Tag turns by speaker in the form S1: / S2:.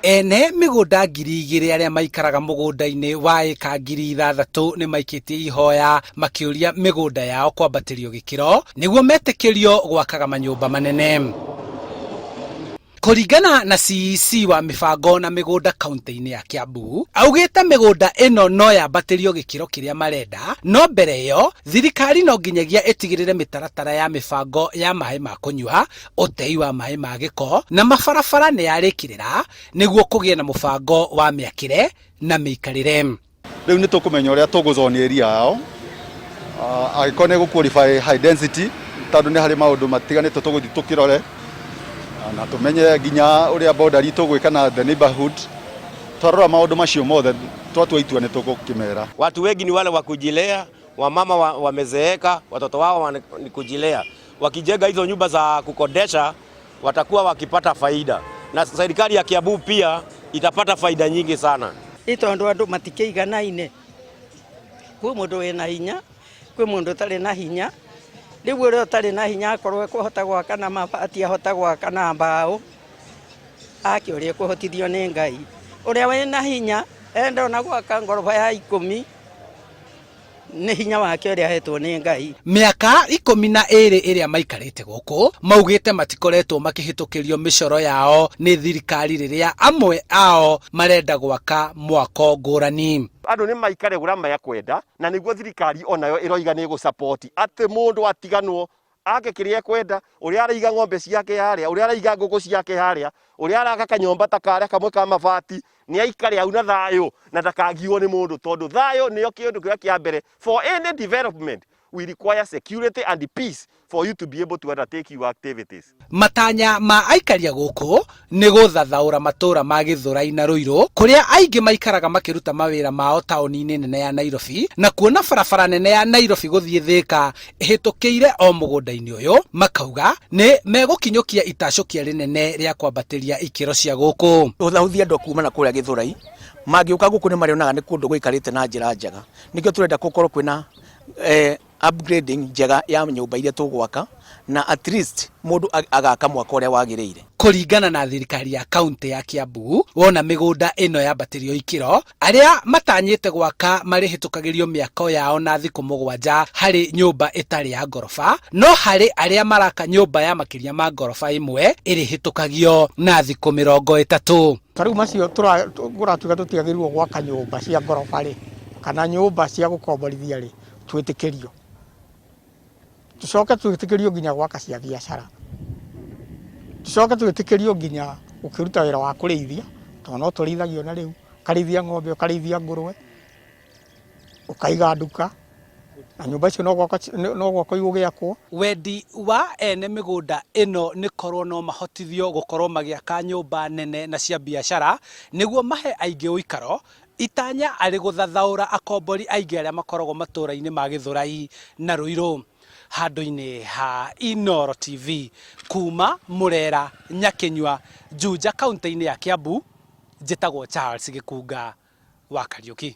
S1: Ene mĩgũnda 2000 arĩa maikaraga mũgũnda-inĩ wa ĩka 6000 nĩ maikĩtie ihoya makĩũria mĩgũnda yao kwambatĩrio gĩkĩro nĩguo metĩkĩrio gwakaga manyũmba manene. Kũringana na CEC wa mĩbango na mĩgũnda kaunti-inĩ ya Kiambu, augĩte mĩgũnda ĩno no yambatĩrio gĩkĩro kĩrĩa marenda, no mbere ĩyo thirikari no nginyagia ĩtigĩrĩre mĩtaratara ya mĩbango ya maĩ ma kũnyua, ũtei wa maĩ ma gĩko na mabarabara nĩ yarĩkĩrĩra nĩguo kũgĩe na mũbango wa mĩakĩre na mĩikarĩre.
S2: Rĩu nĩ tũkũmenya ũrĩa tũgũzoni area yao angĩkorwo nĩ gũ qualify high density tondũ nĩ harĩ maũndũ matiganĩte tũgũthiĩ tũkĩrore na tũmenye nginya ũrĩa boundary tũgwĩka na the neighborhood. Twarora maũndũ macio mothe twatua itua nĩ tũgũkĩmera.
S3: Watu wengi ni wale wa kujilea, wamama wamezeeka, watoto wao ni kujilea. Wakijenga hizo nyumba za kukodesha watakuwa wakipata faida, na serikali ya Kiambu pia itapata faida nyingi sana.
S4: Ĩ tondũ andũ matikĩiganaine, kwĩ mũndũ wĩna hinya, kwĩ mũndũ ũtarĩ na hinya. Rĩu ũrĩa ũtarĩ na hinya akorwo ekũhota gwaka na mabati ahota gwaka na mbaũ, ake ũrĩa ekũhotithio nĩ Ngai. Ũrĩa wĩna hinya enda ona gwaka ngoroba ya ikũmi, nĩ hinya wake ũrĩa ahetwo nĩ Ngai.
S1: Mĩaka 12 ĩrĩa maikarĩte gũkũ, maugĩte matikoretwo makĩhĩtũkĩrio mĩcoro yao nĩ thirikari rĩrĩa amwe ao marenda gwaka mwako ngũrani.
S3: Andũ nĩ maikare ũrĩa mekwenda na nĩguo thirikari onayo ĩroiga nĩ ĩgũ support atĩ mũndũ atiganwo ake kĩrĩa ekwenda, ũrĩa araiga ng'ombe ciake harĩa, ũrĩa araiga ngũkũ ciake harĩa, ũrĩa araka kanyũmba ta karĩa kamwe ka mabati, nĩ aikare hau na thayũ na ndakagio nĩ mũndũ, tondũ thayũ nĩyo kĩndũ kĩrĩa kĩa mbere. For any development we require security and peace for you to be able to undertake your activities.
S1: Matanya ma aikaria gũkũ nĩ gũthathaũra matũũra ma Gĩthũrai na Rũirũ kũrĩa aingĩ maikaraga makĩruta mawĩra mao taũni-inĩ nene ya Nairobi na kuona barabara nene ya Nairobi gũthiĩ Thĩka ĩhĩtũkĩire o mũgũnda-inĩ ũyũ, makauga nĩ megũkinyũkia itacũkia rĩnene rĩa kwambatĩria ikĩro cia gũkũ.
S5: Hũthahũthia andũ kuma na kũrĩa Gĩthũrai mangĩũka gũkũ nĩ marĩonaga nĩ kũndũ gũikarĩte na njĩra njega. Nĩkĩo tũrenda gũkorwo kwĩna upgrading njega ya nyũmba iria tũgwaka na at least mũndũ agaka mwaka ũrĩa wagĩrĩire.
S1: Kũringana na thirikari ya kaunti ya Kiambu, wona mĩgũnda ĩno yambatĩrio ikĩro, arĩa matanyĩte gwaka marĩhĩtũkagĩrio mĩako yao na thikũ 7 harĩ nyũmba ĩtarĩ ya ngoroba, no harĩ arĩa maraka nyũmba ya makĩria ma ngoroba ĩmwe ĩrĩhĩtũkagio na thikũ 30.
S6: Ta rĩu macio kũratuĩka tũtiagĩrĩirwo gwaka nyũmba cia ngoroba rĩ, kana nyũmba cia gũkomborithia rĩ, twĩtĩkĩrio. Tũcoke twĩtĩkĩrio nginya gwaka cia biacara. Tũcoke twĩtĩkĩrio nginya gũkĩruta wĩra wa kũrĩithia, tondũ no tũrĩithagia ona rĩu, ũkarĩithia ng'ombe, ũkarĩithia ngũrwe, ũkaiga nduka, na nyũmba icio no gwakwo no gwakwo igũgĩakwo.
S1: Wendi wa ene mĩgũnda ĩno nĩ korwo no mahotithio gũkorwo magĩaka nyũmba nene na cia biacara nĩguo mahe aingĩ ũikaro, itanya arĩ gũthathaũra akombori aingĩ arĩa makoragwo matũũra-inĩ ma Gĩthũrai na Rũirũ. Handũ-inĩ ha Inooro TV kuma Mũrera, Nyakinyua, Juja kaunti-inĩ ya Kiambu, njĩtagwo Charles Gĩkunga wa Kariũki.